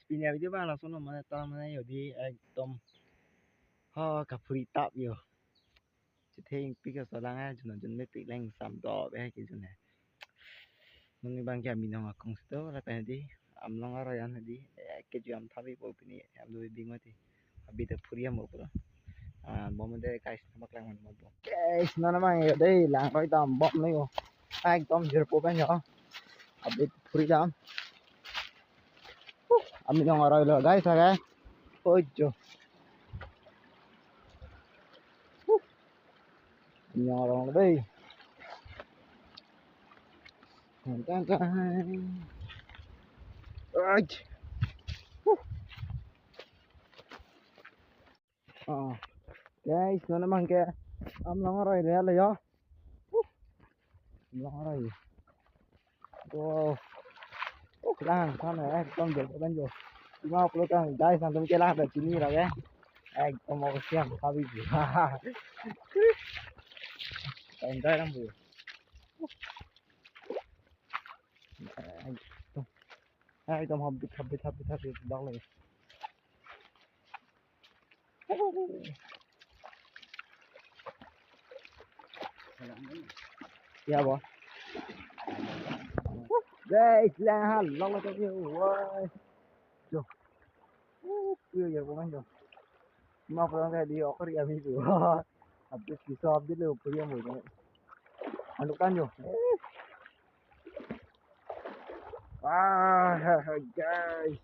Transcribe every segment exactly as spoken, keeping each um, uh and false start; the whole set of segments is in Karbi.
Pini avideo abang lason lo mane ta mane yo dei ekdom ha kaphuri tap yo. Chetheng pik aso lang hai jun jun mepik lang sam do be ke jun hai. Nung abang ke aminong akong sito lapen dei amlong aroi an dei ke ju am thabi po pini am do bing mati. Abi ta phuri am po. Ah, bom de guys, namak lang man bom. Guys, nana mang yo dei lang roi dam bom le yo. Ekdom jirpo pen yo. Abi phuri dam. Aminong aroi lo guys, ha guys. Ojo. Aminong aroi lo dei. Tan, tan, tan. Oj. Ah, guys, nana mang ke amlong aroi le lo yo. Amlong aroi. Wow. Oh, lang sana ekdom jol kan jo. Cuma perlu kan guys, nonton ke lang ada sini lah ya. Ekdom mau siang kami bu. Enjoy lang bu. Ekdom. Ekdom habit habit habit habit dong lagi. Ya bo. Guys, lang ha long lagi woi. Jo. Uh, kuya ya ko man jo. Ma ko lang di okri ami tu. Habit bisa habit lo kuya mo. Anu kan jo. Ah, guys.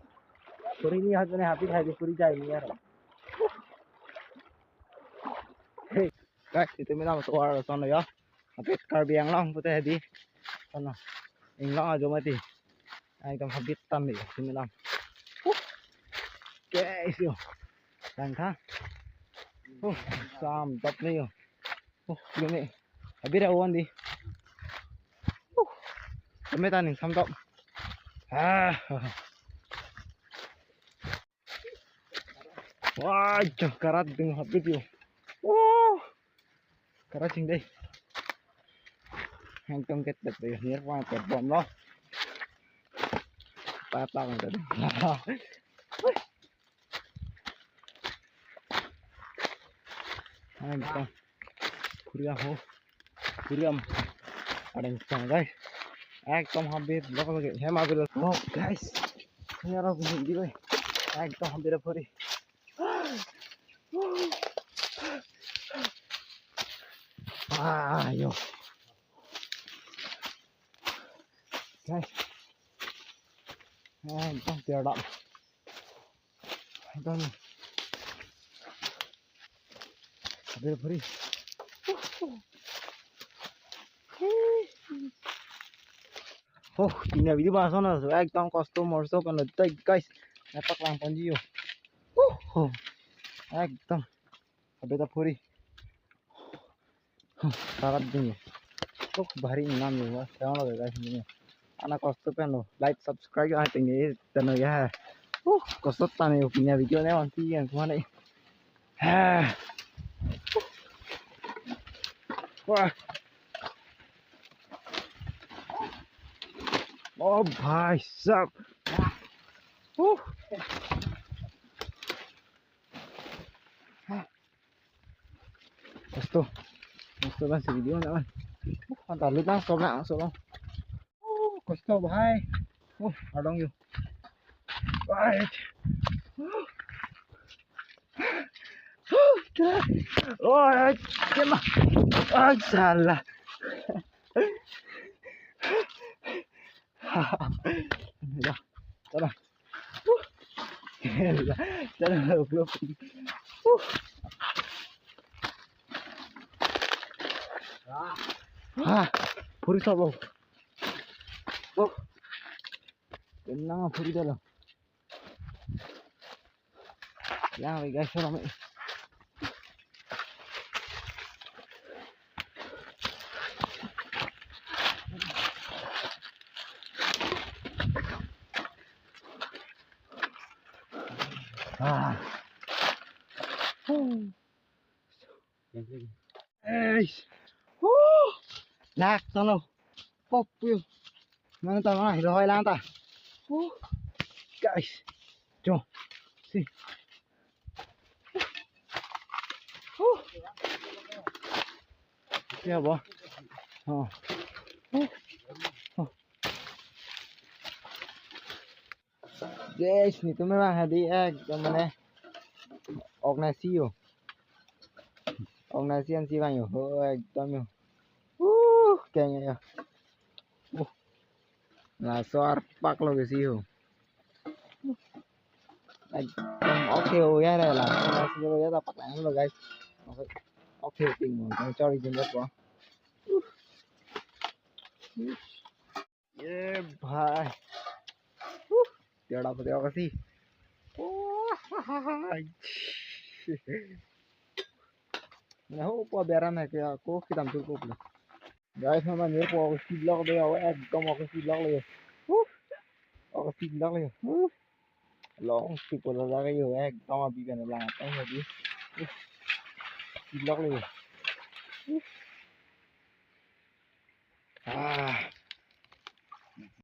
Phuri ni hat ne habit hai phuri jai ni ya. Hey, guys, itu mi nam tovar son ya. Habit Karbi Anglong pute hedi. Sana. Inglong ajo mati. Ekdom habit tan dei itu mi nam. Guys yo. Lang tha. Uh, sam tap ni yo. Uh, ini. Habit awan dei. Uh. Kami taning sam tap. Ah. Wah, jah karat ding habit yo. Wah. Karat sing dei. Hang tong ket ket dei, nir wang ket bom lo. Patang tadi. Hang tong. Kuriam ho. Kuriam. Ada yang sang, guys. Ekdom habit, blok lagi. Hem habit. Oh, guys. Ini orang bunyi di, guys. Ekdom habit apa nih? Ah, yo. Guys. Ekdom tiar dam. Ekdom. Habit phuri. Oh, pini avideo abang lason lo, ekdom kosto morso kan lo, guys. Napak lang ponji yo. Oh, ekdom. Habit phuri. Karat ding yo. Oh, bahari nam yo, wah, siang lo guys ini. Ana kosto pen lo, like, subscribe ya, tinggi, dan lo ya. Uh, kosto tan yo, pini avideo ne, nanti yang kemana? Ha. Wah. Oh, bhai sahab. Uh. Kosto. Kosto kan si video na kan. Uh, anta lut lang, stop lang, stop lang. Uh, kosto bhai. Uh, adong yo. Right. Oh, kema. Ah, salah. Ya, sana. Sana, belum. Ah, phuri sabo. Oh. Tenang, phuri dalam. Ya, guys, rame. Ah. Eish. Huh. Lak talo. Pop yo. Mana ta mana hilo hoi lang ta. Huh. Guys. Cho. Si. Huh. Siya ba? Oh. Huh. Huh. Guys, netum abang hadi ekdom mane ok nasi ho. Ok nasi ansi abang ho. Ho, ekdom ho. Uh, kayaknya ya. Uh. Laso arpak lo ke si ho. Ekdom ok ho ya re la. Laso lo ya ta paklang lo guys. Ok. Ok ho ting mo. Kang chori jin ko. Uh. Uh. Ye bhai. Uh, tiada apa tiada kasi. Wah. Nah, ho pa beran hai kya ko kitam tur ko pula. Guys, mama nir po ako si vlog de ako ekdom ako si vlog le. Uh, ako si vlog le. Uh, long si pula lagi yo ekdom abi kan lang tang lagi. Uh, si vlog le. Uh. Ah,